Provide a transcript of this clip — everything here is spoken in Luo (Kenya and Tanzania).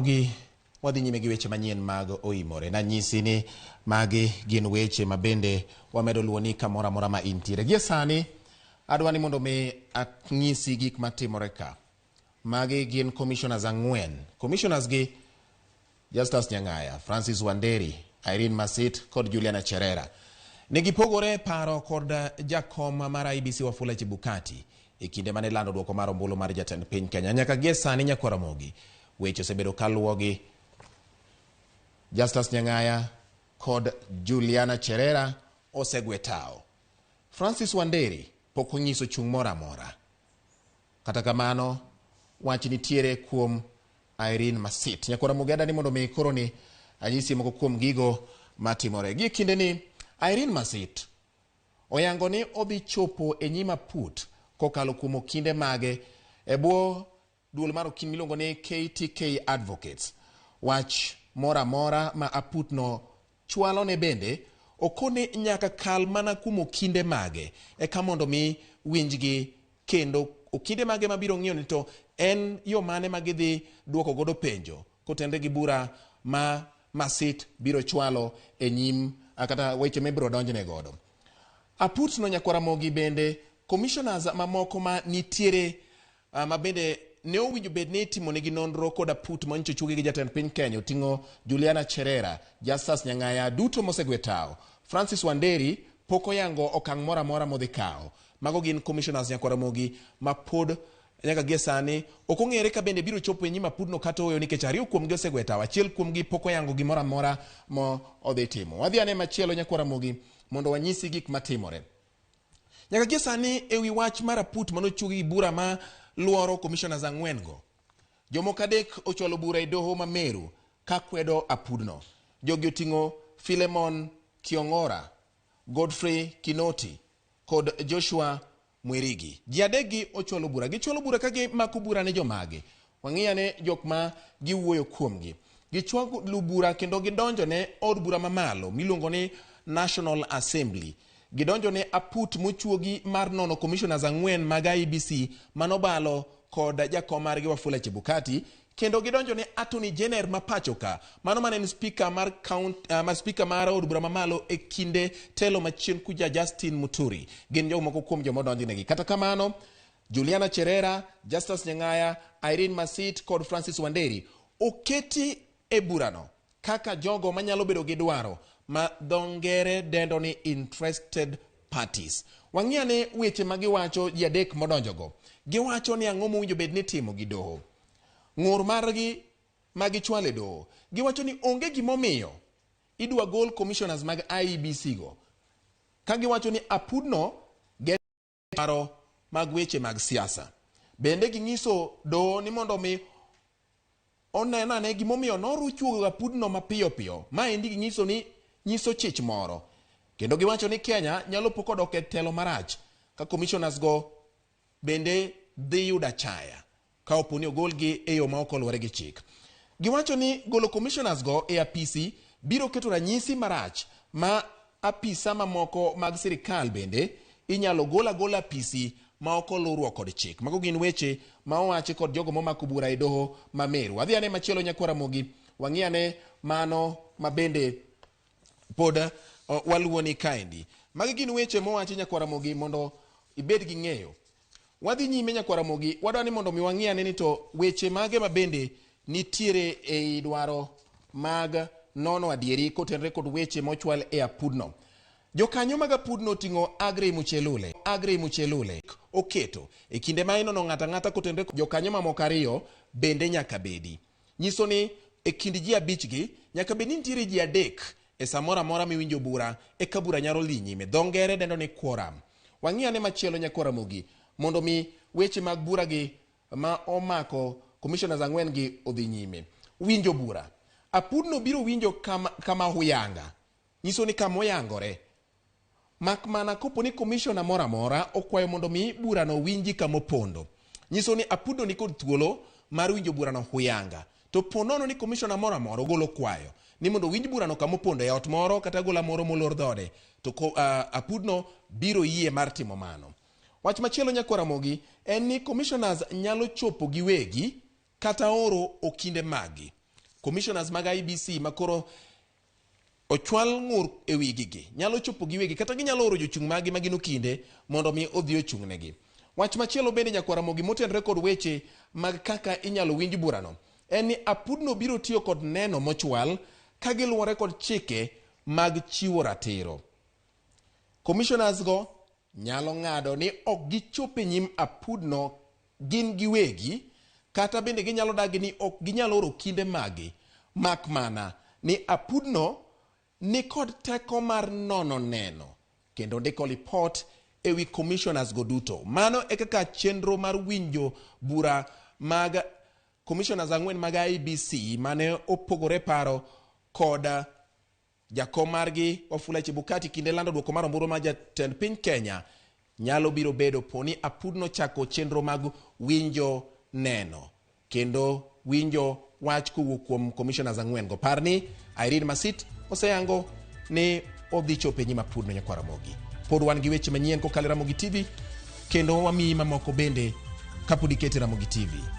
Ramogi, wadhi nyime gi weche manyien mag oimore. Nanyisi ni magi gin weche ma bende wamedo luwo ni kamoro amora ma intiere. Gie sani, adwa ni mondo mi anyisi gik matimore ka. Magi gin commissioners ang'wen. Commissioners gi Justus Nyang'aya, Francis Wanderi, Irene Masit kod Juliana Cherera. Ne gipogore e paro kod jakom mar IEBC Wafula Chebukati e kinde mane lando duoko mar ombulu mar jatend piny Kenya. Nyaka gie sani nyakwar Ramogi, weche osebedo kaluwogi. Justus Nyang'aya kod Juliana Cherera osegwe tawo. Francis Wanderi pok onyiso chung' moro amora. Kata kamano, wach nitiere kuom Irene Masit. Nyakwar Ramogi adani mondo mi koro ni anyisi moko kuom gigo matimore. Gie kinde ni Irene Masit oyango ni odhi chopo e nyim aput kokalo kuom okinde mage e bwo duol mar okil miluongo ni KTK Advocates. Wach moro amora ma aputno chwalo ne bende okone nyaka kal mana kuom okinde mage eka mondo mi winjgi kendo okinde mage mabiro ng'iyo ni to en yo mane ma gidhi duoko godo penjo kotenre gi bura ma Masit biro chwalo e nyim kata weche mibiro donjne godo. Aput no nyakwar Ramogi bende commissioners mamoko ma nitiere ma bende ne owinjo bed ni itimonegi nonro kod aput manyocha ochuogi gi jatend piny Kenya oting'o Juliana Cherera, Justus Nyang'aya duto mosegwe tawo. Francis Wanderi pok oyango okang' moro amora modhi kawo. Mago gin commissioners nyakwar Ramogi ma pod nyaka gie sani ok ong'ere ka bende biro chopo e nyim apudno kata ooyo nikech ariyo kuomgi osegwe tawo, achiel kuomgi pok oyango gimoro amora mo odhi timo. Wadhi ane machielo nyakwar Ramogi mondo wanyisi gik matimore. Nyaka gie sani e wi wach mar aput manochuogi gi bura ma luoro commissioners ang'wen go. Jomoko adek ochwalo bura e doho ma Meru ka kwedo apudno. Jogi oting'o Philemon Kiong'ora, Godfrey Kinoti kod Joshua Mwirigi. Ji adek gi ochwalo bura. Gichwalo bura ka gimako bura ne jomage. Wang'i ane jok ma giwuoyo kuomgi. Gichwalo bura kendo gidonjo ne od bura mamalo miluongo ni National Assembly. Gidonjo ne aput mochuogi mar nono commissioners ang'wen mag IEBC manobalo kod jakom margi Wafula Chebukati kendo gidonjo ne Attorney General ma pacho ka, mano mane en speaker mar count, ma speaker mar od bura mamalo e kinde telo machien kuja Justin Muturi. Gin jomoko kuom joma odonjnegi. Kata kamano, Juliana Cherera, Justus Nyang'aya, Irene Masit kod Francis Wanderi oketi e burano kaka jogo manyalo bedo gi dwaro ma dho ngere dendo ni interested parties. Wang'i ane weche ma giwacho ji adek modonjogo. Giwacho ni ang'o mowinjo bed ni itimo gi doho. Ng'ur margi ma gichwalo e doho. Giwacho ni onge gimomiyo idwa gol commissioners mag IEBC go. Ka giwacho ni apudno geng'o dwaro mag weche mag siasa. Bende ging'iso doho ni mondo mi onen ane gimomiyo noruch apudno mapiyo piyo. Maendi ging'iso ni nyiso chich moro. Kendo giwacho ni Kenya nyalo po kodok e telo marach ka commissioners go bende dhi yudo achaya ka opo ni ogolgi e yo ma ok oluwore gi chik. Giwacho ni golo commissioners go e apisi biro keto ranyisi marach ma apisa mamoko mag sirikal bende inyalo gol agola apisi ma ok oluwruok kod chik. Mago gin weche ma owachi kod jogo momako bura e doho ma Meru. Wadhi ane machielo nyakwar Ramogi, wang'i ane mano ma bende pod waluwo ni kaendi. Magi gin weche mowachi nyakwar Ramogi mondo ibed gi ng'eyo. Wadhi nyime nyakwar Ramogi, wadwa ni mondo mi wang'i ane ni to weche mage ma bende nitiere ei dwaro mag nono adieri kotenore kod weche mochwal e apudno. Jokanyo mag apudno oting'o Aggrey Muchelule, Aggrey Muchelule oketo e kinde ma inono ng'ato ang'ata kotenore jokanyo mamoko ariyo bende nyaka bedi. Nyiso ni e kind ji abich gi nyaka bed ni nitiere ji adek e samoro amora miwinjo bura eka bura nyalo dhi nyime. Dho ngere dendo ni quorum. Wang'i ane machielo nyakwar Ramogi mondo mi weche mag bura gi ma omako commissioners ang'wen gi odhi nyime. Winjo bura. Apudno biro winjo kama huyanga. Nyiso ni kama oyangore. Mak mana kopo ni commissioner moro amora okwayo mondo mi burano winji kama opondo. Nyiso ni apudno nikod thuolo mar winjo burano huyanga. To po nono ni commissioner moro amora ogolo kwayo ni mondo owinj burano kama opondo e ot moro kata agola moro molor dhode to apudno biro yie mar timo mano. Wach machielo nyakwar Ramogi en ni commissioners nyalo chopo giwegi kata oro okinde maggi. Commissioners mag IEBC makoro ochwal ng'ur e wigi gi nyalo chopo giwegi kata ginyalo oro jochung' maggi ma gin okinde mondo mi odhi ochung'negi. Wach machielo bende nyakwar Ramogi motenore kod weche mag kaka inyalo winj burano en ni apudno biro tiyo kod neno mochwal ka giluwore kod chike mag chiwo ratiro. Commissioners go nyalo ng'ado ni ok gichop e nyim apudno gin giwegi kata bende ginyalo dagi ni ok ginyal oro okinde maggi mak mana ni apudno nikod teko mar nono neno kendo ndiko lipot ewi commissioners go duto. Mano e kaka chenro mar winjo bura mag commissioners ang'wen mag IEBC mane opogore paro kod jakom margi Wafula Chebukati kinde lando duoko mar ombulu mar jatend piny Kenya nyalo biro bedo poni apudno chako chenro mag winjo neno kendo winjo wach kowuok kuom commissioners ang'wen go. Par ni Irene Masit oseyango ni odhi chopo e nyim apudno nyakwar Ramogi. Pod wan gi weche manyien kokalo e Ramogi TV kendo wamiyi mamoko bende kapod ikete Ramogi TV.